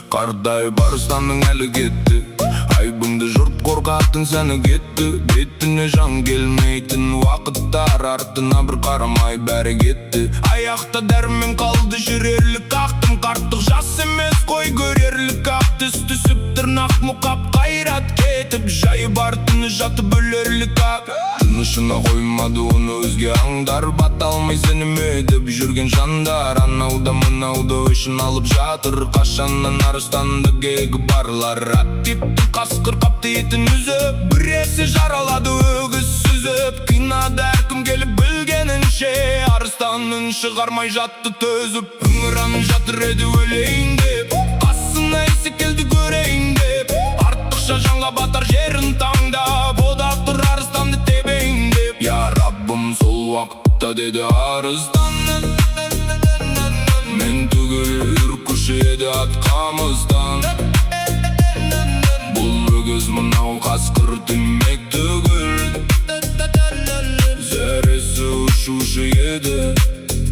Қардай арыстанның әлі кетті. Айбынды жұрт қорқатын сәні кетті. Бетіне жан келмейтін уақыттар, артына бір қарамай бәрі кетті. Аяқта дәрмен қалды жүрерлік ақтым. Қарттық жас емес қой көрерлік ақ. Түс түсіп, тырнақ мұқап, қайрат кетіп, жайы бар түні жатып өлерлік ақ. Тынышына қоймады оны өзге аңдар. Бата алмай сеніме деп жүрген жандар. Анау да, мынау да өшін алып жатыр. Қашаннан арыстанды кегі барлар. Ат тепті қасқыр, қапты етін үзіп. Біресе жаралады өгіз сүзіп. Қинады әркім келіп білгенінше. Арыстанын шығармай жатты төзіп. Ыңыранып жатыр еді өлейін деп. Қасына есек келді көрейін деп. Артықша жанға батар жерін таңдап, о да тұр арыстанды тебейін деп. Я Раббым, сол уақытта деді арыстан: Мен түгіл үркуші еді атқамыздан. Бұл өгіз, мынау қасқыр тимек түгіл. Зәресі ұшушы еді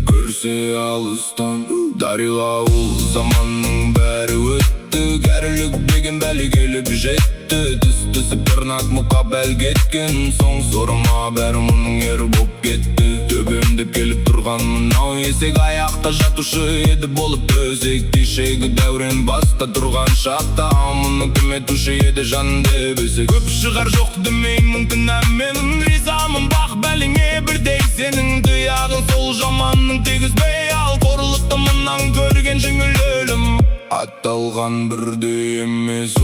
көрсе алыстан. Дариға, ол заманның бәрі өтті. Кәрілік деген бәле келіп жетті. Тіс түсіп, тырнақ мұқап, әл кеткен соң, сорыма бәрі мұның ер боп кетті. Төбемдеп келіп тұрған мынау есек аяқта жатушы еді болып төсек. Кешегі дәурен баста тұрған шақта мұны кім етуші еді жан деп есек? Көп шығар, жоқ демеймін, кінәм менің. Ризамын бақ бәлеңе бірдей сенің. Тұяғын сол жаманның тигізбей. Ал қорлықты мынан көрген жеңіл өлім. Аталған бірдей емес.